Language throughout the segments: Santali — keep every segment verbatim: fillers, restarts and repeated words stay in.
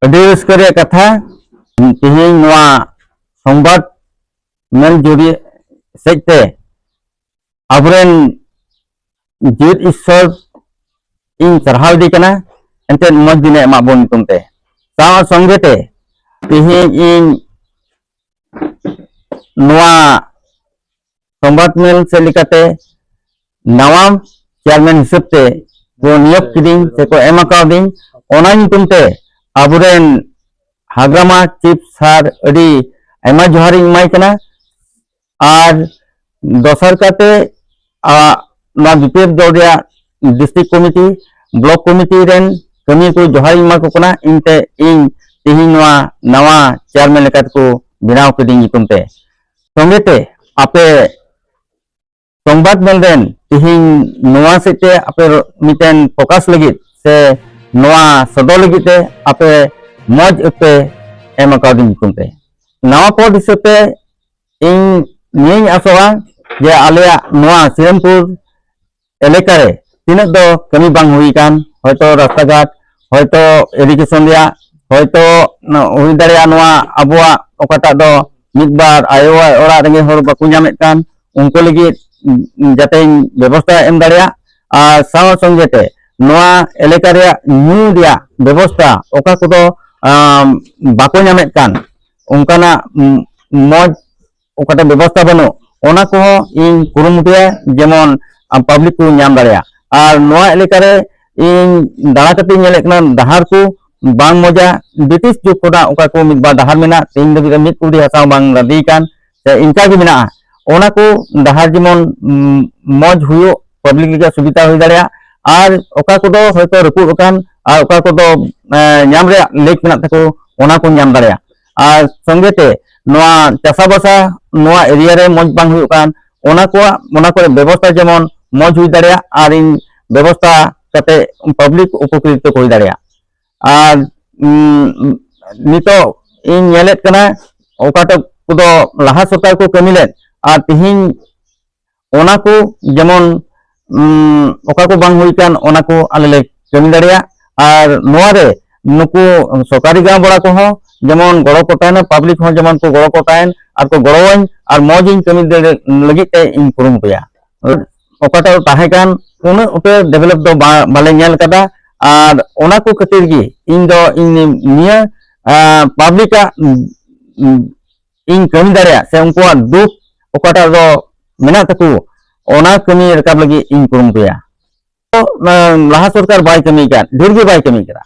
ᱟᱹᱰᱤ ᱨᱟᱹᱥᱠᱟᱹ ᱨᱮᱭᱟᱜ ᱠᱟᱛᱷᱟ, ᱛᱮᱦᱮᱧ ᱱᱚᱣᱟ ᱥᱚᱝᱵᱟᱫ ᱢᱮᱞ ᱡᱩᱨᱤ ᱥᱮᱫ ᱛᱮ ᱟᱵᱚᱨᱮᱱ ᱡᱤᱣᱮᱫ ᱤᱥᱥᱚᱨ ᱤᱧ ᱥᱟᱨᱦᱟᱣ ᱮᱫᱮ ᱠᱟᱱᱟ, ᱮᱱᱛᱮᱫ ᱢᱚᱡᱽ ᱫᱤᱱᱮ ᱮᱢᱟᱜ ᱵᱚᱱ ᱧᱩᱛᱩᱢ ᱛᱮ᱾ ᱥᱟᱶ ᱥᱚᱸᱜᱮ ᱛᱮ ᱛᱮᱦᱮᱧ ᱤᱧ ᱱᱚᱣᱟ ᱥᱚᱝᱵᱟᱫ ᱢᱮᱞ ᱥᱮᱫ ᱞᱮᱠᱟᱛᱮ ᱱᱟᱣᱟ ᱪᱮᱭᱟᱨᱢᱮᱱ ᱦᱤᱥᱟᱹᱵ ᱛᱮ ᱠᱚ ᱱᱤᱭᱳᱜ ᱠᱤᱫᱤᱧ ᱥᱮ ᱠᱚ ᱮᱢ ᱟᱠᱟᱣᱫᱤᱧ, ᱚᱱᱟ ᱧᱩᱛᱩᱢ ᱛᱮ ᱟᱵᱚᱨᱮᱱ ᱦᱟᱜᱨᱟᱢᱟ ᱪᱤᱯ ᱥᱟᱨ ᱟᱹᱰᱤ ᱟᱭᱢᱟ ᱡᱚᱦᱟᱨᱤᱧ ᱮᱢᱟᱭ ᱠᱟᱱᱟ᱾ ᱟᱨ ᱫᱚᱥᱟᱨ ᱠᱟᱛᱮ, ᱟ, ᱱᱚᱣᱟ ᱵᱤᱯᱤᱮᱯᱷ ᱫᱚᱞ ᱨᱮᱭᱟᱜ ᱰᱤᱥᱴᱨᱤᱠᱴ ᱠᱚᱢᱤᱴᱤ, ᱵᱞᱚᱠ ᱠᱚᱢᱤᱴᱤ ᱨᱮᱱ ᱠᱟᱹᱢᱤᱭᱟᱹ ᱠᱚ ᱡᱚᱦᱟᱨᱤᱧ ᱮᱢᱟ ᱠᱚ ᱠᱟᱱᱟ, ᱤᱧ ᱛᱮ, ᱤᱧ ᱛᱮᱦᱮᱧ ᱱᱚᱣᱟ ᱱᱟᱣᱟ ᱪᱮᱭᱟᱨᱢᱮᱱ ᱞᱮᱠᱟ ᱛᱮᱠᱚ ᱵᱮᱱᱟᱣ ᱠᱤᱫᱤᱧ ᱧᱩᱛᱩᱢ ᱛᱮ᱾ ᱥᱚᱸᱜᱮ ᱛᱮ ᱟᱯᱮ ᱥᱚᱝᱵᱟᱫ ᱢᱮᱞ ᱨᱮᱱ ᱛᱮᱦᱮᱧ ᱱᱚᱣᱟ ᱥᱮᱫ ᱛᱮ ᱟᱯᱮ ᱢᱤᱫᱴᱮᱱ ᱯᱨᱚᱠᱟᱥ ᱞᱟᱹᱜᱤᱫ ᱥᱮ ᱱᱚᱣᱟ ᱥᱚᱫᱚᱨ ᱞᱟᱹᱜᱤᱫ ᱛᱮ ᱟᱯᱮ ᱢᱚᱡᱽ ᱯᱮ ᱮᱢ ᱟᱠᱟᱣᱫᱤᱧ ᱧᱩᱛᱩᱢ ᱛᱮ᱾ ᱱᱟᱣᱟ ᱯᱚᱫ ᱦᱤᱥᱟᱹᱵ ᱛᱮ ᱤᱧ ᱱᱤᱭᱟᱹᱧ ᱟᱥᱚᱜᱼᱟ ᱡᱮ ᱟᱞᱮᱭᱟᱜ ᱱᱚᱣᱟ ᱥᱤᱨᱟᱢᱯᱩᱨ ᱮᱞᱟᱠᱟ ᱨᱮ ᱛᱤᱱᱟᱹᱜ ᱫᱚ ᱠᱟᱹᱢᱤ ᱵᱟᱝ ᱦᱩᱭ ᱟᱠᱟᱱ, ᱦᱚᱭᱛᱚ ᱨᱟᱥᱛᱟ ᱜᱷᱟᱴ, ᱦᱚᱭᱛᱚ ᱤᱨᱤᱜᱮᱥᱚᱱ ᱨᱮᱭᱟᱜ, ᱦᱚᱭᱛᱚ ᱱᱚ-, ᱦᱩᱭ ᱫᱟᱲᱮᱭᱟᱜᱼᱟ ᱱᱚᱣᱟ ᱟᱵᱚᱣᱟᱜ ᱚᱠᱟᱴᱟᱜ ᱫᱚ ᱢᱤᱫ ᱵᱟᱨ ᱟᱭᱳ ᱚᱲᱟᱜ ᱨᱮᱸᱜᱮᱡ ᱦᱚᱲ ᱵᱟᱠᱚ ᱧᱟᱢᱮᱫ ᱠᱟᱱ, ᱩᱱᱠᱩ ᱞᱟᱹᱜᱤᱫ, ᱩᱸ, ᱡᱟᱛᱮᱧ ᱵᱮᱵᱚᱥᱛᱷᱟ ᱮᱢ ᱫᱟᱲᱮᱭᱟᱜ᱾ ᱟᱨ ᱥᱟᱶ ᱥᱚᱸᱜᱮ ᱛᱮ ᱱᱚᱣᱟ ᱮᱞᱟᱠᱟ ᱨᱮᱭᱟᱜ ᱧᱩ ᱨᱮᱭᱟᱜ ᱵᱮᱵᱚᱥᱛᱷᱟ ᱚᱠᱟ ᱠᱚᱫᱚ, ᱟᱢ, ᱵᱟᱠᱚ ᱧᱟᱢᱮᱫ ᱠᱟᱱ, ᱚᱱᱠᱟᱱᱟᱜ, ᱩᱸ, ᱢᱚᱡᱽ ᱚᱠᱟᱴᱟᱜ ᱵᱮᱵᱚᱥᱛᱷᱟ ᱵᱟᱹᱱᱩᱜ, ᱚᱱᱟ ᱠᱚᱦᱚᱸ ᱤᱧ ᱠᱩᱨᱩᱢᱩᱴᱩᱭᱟ, ᱡᱮᱢᱚᱱ, ᱟᱢ, ᱯᱟᱵᱽᱞᱤᱠ ᱠᱚ ᱧᱟᱢ ᱫᱟᱲᱮᱭᱟᱜ᱾ ᱟᱨ ᱱᱚᱣᱟ ᱮᱞᱟᱠᱟ ᱨᱮ ᱤᱧ ᱫᱟᱬᱟ ᱠᱟᱛᱮᱧ ᱧᱮᱞᱮᱫ ᱠᱟᱱᱟ, ᱰᱟᱦᱟᱨ ᱠᱚ ᱵᱟᱝ ᱢᱚᱡᱟ, ᱵᱨᱤᱴᱤᱥ ᱡᱩᱜᱽ ᱠᱷᱚᱱᱟᱜ ᱚᱠᱟ ᱠᱚ ᱢᱤᱫ ᱵᱟᱨ ᱰᱟᱦᱟᱨ ᱢᱮᱱᱟᱜ, ᱛᱮᱦᱮᱧ ᱫᱷᱟᱹᱵᱤᱡ ᱨᱮ ᱢᱤᱫ ᱠᱩᱰᱤ ᱦᱟᱥᱟ ᱦᱚᱸ ᱵᱟᱝ ᱞᱟᱫᱮ ᱠᱟᱱ, ᱥᱮ ᱤᱱᱠᱟ ᱜᱮ ᱢᱮᱱᱟᱜᱼᱟ᱾ ᱚᱱᱟ ᱠᱚ ᱰᱟᱦᱟᱨ ᱡᱮᱢᱚᱱ, ᱩᱢ, ᱢᱚᱡᱽ ᱦᱩᱭᱩᱜ, ᱯᱟᱵᱽᱞᱤᱠ ᱞᱟᱹᱜᱤᱫ ᱥᱩᱵᱤᱫᱷᱟ ᱦᱩᱭ ᱫᱟᱲᱮᱭᱟᱜ, ᱟᱨ ᱚᱠᱟ ᱠᱚᱫᱚ ᱦᱚᱭᱛᱳ ᱨᱟᱹᱯᱩᱫ ᱟᱠᱟᱱ, ᱟᱨ ᱚᱠᱟ ᱠᱚᱫᱚ, ᱮ, ᱧᱟᱢ ᱨᱮᱭᱟᱜ ᱞᱮᱠ ᱢᱮᱱᱟᱜ ᱛᱟᱠᱚ, ᱚᱱᱟ ᱠᱚ ᱧᱟᱢ ᱫᱟᱲᱮᱭᱟᱜ᱾ ᱟᱨ ᱥᱚᱸᱜᱮ ᱛᱮ ᱱᱚᱣᱟ ᱪᱟᱥᱟᱵᱟᱥᱟ ᱱᱚᱣᱟ ᱮᱨᱤᱭᱟ ᱨᱮ ᱢᱚᱡᱽ ᱵᱟᱝ ᱦᱩᱭᱩᱜ ᱠᱟᱱ, ᱚᱱᱟ ᱠᱚᱣᱟᱜ, ᱚᱱᱟ ᱠᱚᱨᱮ ᱵᱮᱵᱚᱥᱛᱷᱟ ᱡᱮᱢᱚᱱ ᱢᱚᱡᱽ ᱦᱩᱭ ᱫᱟᱲᱮᱭᱟᱜ, ᱟᱨ ᱤᱧ ᱵᱮᱵᱚᱥᱛᱷᱟ ᱠᱟᱛᱮ ᱯᱟᱵᱽᱞᱤᱠ ᱩᱯᱚᱠᱨᱤᱛᱚ ᱠᱚ ᱦᱩᱭ ᱫᱟᱲᱮᱭᱟᱜ᱾ ᱟᱨ, ᱩᱸ, ᱱᱤᱛᱚᱜ ᱤᱧ ᱧᱮᱞᱮᱫ ᱠᱟᱱᱟ ᱚᱠᱟᱴᱟᱜ ᱠᱚᱫᱚ ᱞᱟᱦᱟ ᱥᱚᱨᱠᱟᱨ ᱠᱚ ᱠᱟᱹᱢᱤ ᱞᱮᱫ, ᱟᱨ ᱛᱤᱦᱤᱧ ᱚᱱᱟ ᱠᱚ ᱡᱮᱢᱚᱱ, ᱩᱸ, ᱚᱠᱟ ᱠᱚ ᱵᱟᱝ ᱦᱩᱭ ᱠᱟᱱ, ᱚᱱᱟ ᱠᱚ ᱟᱞᱮ ᱞᱮ ᱠᱟᱹᱢᱤ ᱫᱟᱲᱮᱭᱟᱜ᱾ ᱟᱨ ᱱᱚᱣᱟ ᱨᱮ ᱱᱩᱠᱩ ᱥᱚᱨᱠᱟᱨᱤ ᱜᱟᱶ ᱵᱟᱲᱟ ᱠᱚᱦᱚᱸ ᱡᱮᱢᱚᱱ ᱜᱚᱲᱚ ᱠᱚ ᱛᱟᱦᱮᱱᱟ, ᱯᱟᱵᱽᱞᱤᱠ ᱦᱚᱸ ᱡᱮᱢᱚᱱ ᱠᱚ ᱜᱚᱲᱚ ᱠᱚ ᱛᱟᱦᱮᱱ ᱟᱨ ᱠᱚ ᱜᱚᱲᱚᱣᱟᱹᱧ, ᱟᱨ ᱢᱚᱡᱽ ᱤᱧ ᱠᱟᱹᱢᱤ ᱫᱟᱲᱮ ᱞᱟᱹᱜᱤᱫ ᱛᱮ ᱤᱧ ᱠᱩᱨᱩᱢᱩᱴᱩᱭᱟ᱾ ᱚᱠᱟᱴᱟᱜ ᱫᱚ ᱛᱟᱦᱮᱸ ᱠᱟᱱ, ᱩᱱᱟᱹᱜ ᱩᱛᱟᱹᱨ ᱰᱮᱵᱷᱞᱚᱯ ᱫᱚ ᱵᱟ-, ᱵᱟᱞᱮ ᱧᱮᱞ ᱠᱟᱫᱟ᱾ ᱟᱨ ᱚᱱᱟ ᱠᱚ ᱠᱷᱟᱹᱛᱤᱨ ᱜᱮ ᱤᱧ ᱫᱚ ᱤᱧ ᱱᱤᱭᱟᱹ, ᱟᱸ, ᱯᱟᱵᱽᱞᱤᱠᱟᱜ, ᱩᱸ, ᱩᱸ, ᱤᱧ ᱠᱟᱹᱢᱤ ᱫᱟᱲᱮᱭᱟᱜ ᱥᱮ ᱩᱱᱠᱩᱣᱟᱜ ᱫᱩᱠ ᱚᱠᱟᱴᱟᱜ ᱫᱚ ᱢᱮᱱᱟᱜ ᱛᱟᱠᱚ, ᱚᱱᱟ ᱠᱟᱹᱢᱤ ᱨᱟᱠᱟᱵ ᱞᱟᱹᱜᱤᱫ ᱤᱧ ᱠᱩᱨᱩᱢᱩᱴᱩᱭᱟ᱾ ᱛᱚ, ᱟᱸ, ᱞᱟᱦᱟ ᱥᱚᱨᱠᱟᱨ ᱵᱟᱭ ᱠᱟᱹᱢᱤ ᱠᱟᱫ, ᱰᱷᱮᱨ ᱜᱮ ᱵᱟᱭ ᱠᱟᱹᱢᱤ ᱠᱟᱫᱟ᱾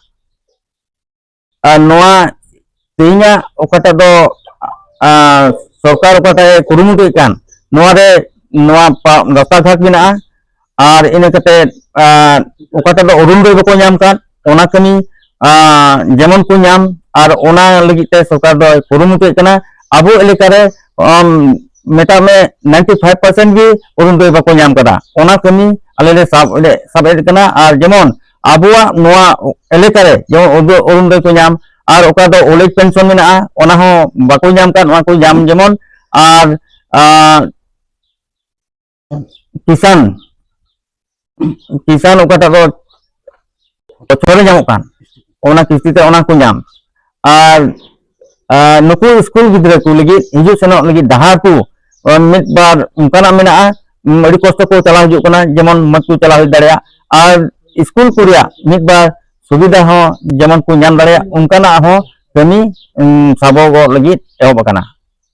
ᱟᱨ ᱱᱚᱣᱟ ᱛᱮᱦᱮᱧᱟᱜ ᱚᱠᱟᱴᱟᱜ ᱫᱚ, ᱟᱸ, ᱥᱚᱨᱠᱟᱨ ᱚᱠᱟᱴᱟᱜ ᱮ ᱠᱩᱨᱩᱢᱩᱴᱩᱭᱮᱫ ᱠᱟᱱ, ᱱᱚᱣᱟ ᱨᱮ ᱱᱚᱣᱟ ᱯᱟ-, ᱨᱟᱥᱛᱟ ᱜᱷᱟᱴ ᱢᱮᱱᱟᱜᱼᱟ᱾ ᱟᱨ ᱤᱱᱟᱹ ᱠᱟᱛᱮ, ᱟᱸ, ᱚᱠᱟᱴᱟᱜ ᱫᱚ ᱚᱨᱩᱱᱳᱫᱚᱭ ᱵᱟᱠᱚ ᱧᱟᱢ ᱠᱟᱱ, ᱚᱱᱟ ᱠᱟᱹᱢᱤ, ᱟᱸ, ᱡᱮᱢᱚᱱ ᱠᱚ ᱧᱟᱢ, ᱟᱨ ᱚᱱᱟ ᱞᱟᱹᱜᱤᱫ ᱛᱮ ᱥᱚᱨᱠᱟᱨ ᱫᱚᱭ ᱠᱩᱨᱩᱢᱩᱴᱩᱭᱮᱫ ᱠᱟᱱᱟ᱾ ᱟᱵᱚ ᱮᱞᱟᱠᱟ ᱨᱮ, ᱟᱢ, ᱢᱮᱛᱟᱜ ᱢᱮ, ᱱᱟᱭᱤᱱᱴᱤ ᱯᱷᱟᱭᱤᱵᱷ ᱯᱟᱨᱥᱮᱱᱴ ᱜᱮ ᱚᱨᱩᱱᱳᱫᱚᱭ ᱵᱟᱠᱚ ᱧᱟᱢ ᱠᱟᱫᱟ᱾ ᱚᱱᱟ ᱠᱟᱹᱢᱤ ᱟᱞᱮ ᱞᱮ ᱥᱟᱵ, ᱞᱮ ᱥᱟᱵ ᱮᱫ ᱠᱟᱱᱟ᱾ ᱟᱨ ᱡᱮᱢᱚᱱ ᱟᱵᱚᱣᱟᱜ ᱱᱚᱣᱟ ᱮᱞᱟᱠᱟ ᱨᱮ ᱡᱮᱢᱚᱱ ᱚᱨᱩᱱᱳᱫᱚᱭ ᱠᱚ ᱧᱟᱢ, ᱟᱨ ᱚᱠᱟ ᱫᱚ ᱳᱞᱰ ᱮᱡᱽ ᱯᱮᱱᱥᱚᱱ ᱢᱮᱱᱟᱜᱼᱟ, ᱚᱱᱟ ᱦᱚᱸ ᱵᱟᱠᱚ ᱧᱟᱢ ᱠᱟᱱ, ᱚᱱᱟ ᱠᱚ ᱧᱟᱢ ᱡᱮᱢᱚᱱ, ᱟᱨ, ᱟᱨ ᱠᱤᱥᱟᱱ, ᱠᱤᱥᱟᱱ ᱚᱠᱟᱴᱟᱜ ᱫᱚ ᱵᱚᱪᱷᱚᱨ ᱨᱮ ᱧᱟᱢᱚᱜ ᱠᱟᱱ, ᱚᱱᱟ ᱠᱤᱥᱛᱤ ᱛᱮ ᱚᱱᱟ ᱠᱚ ᱧᱟᱢ᱾ ᱟᱨ, ᱟᱨ ᱱᱩᱠᱩ ᱥᱠᱩᱞ ᱜᱤᱫᱽᱨᱟᱹ ᱠᱚ ᱞᱟᱹᱜᱤᱫ ᱦᱤᱡᱩᱜ ᱥᱮᱱᱚᱜ ᱞᱟᱹᱜᱤᱫ ᱰᱟᱦᱟᱨ ᱠᱚ, ᱟᱨ ᱢᱤᱫ ᱵᱟᱨ ᱚᱱᱠᱟᱱᱟᱜ ᱢᱮᱱᱟᱜᱼᱟ, ᱩᱢ, ᱟᱹᱰᱤ ᱠᱚᱥᱴᱚ ᱠᱚ ᱪᱟᱞᱟᱣ ᱦᱤᱡᱩᱜ ᱠᱟᱱᱟ, ᱡᱮᱢᱚᱱ ᱢᱚᱡᱽ ᱠᱚ ᱪᱟᱞᱟᱣ ᱦᱮᱡ ᱫᱟᱲᱮᱭᱟᱜ᱾ ᱟᱨ ᱥᱠᱩᱞ ᱠᱚ ᱨᱮᱭᱟᱜ ᱢᱤᱫ ᱵᱟᱨ ᱥᱩᱵᱤᱫᱷᱟ ᱦᱚᱸ ᱡᱮᱢᱚᱱ ᱠᱚ ᱧᱟᱢ ᱫᱟᱲᱮᱭᱟᱜ, ᱚᱱᱠᱟᱱᱟᱜ ᱦᱚᱸ ᱠᱟᱹᱢᱤ, ᱩᱢ, ᱥᱟᱵᱚᱜᱚᱜ ᱞᱟᱹᱜᱤᱫ ᱮᱦᱚᱵ ᱟᱠᱟᱱᱟ᱾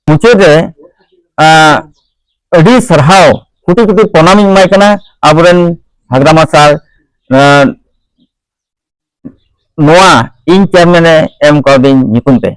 ᱢᱩᱪᱟᱹᱫ ᱨᱮ, ᱟᱸ, ᱟᱹᱰᱤ ᱥᱟᱨᱦᱟᱣ, ᱠᱳᱴᱤ ᱠᱳᱴᱤ ᱯᱨᱚᱱᱟᱢ ᱤᱧ ᱮᱢᱟᱭ ᱠᱟᱱᱟ ᱟᱵᱚᱨᱮᱱ ᱦᱟᱜᱽᱨᱟᱢᱟ ᱥᱟᱨ, ᱟᱸ, ᱱᱚᱣᱟ ᱤᱧ ᱪᱮᱭᱟᱨᱢᱮᱱ ᱮ ᱮᱢ ᱠᱟᱣᱫᱤᱧ ᱧᱩᱛᱩᱢ ᱛᱮ᱾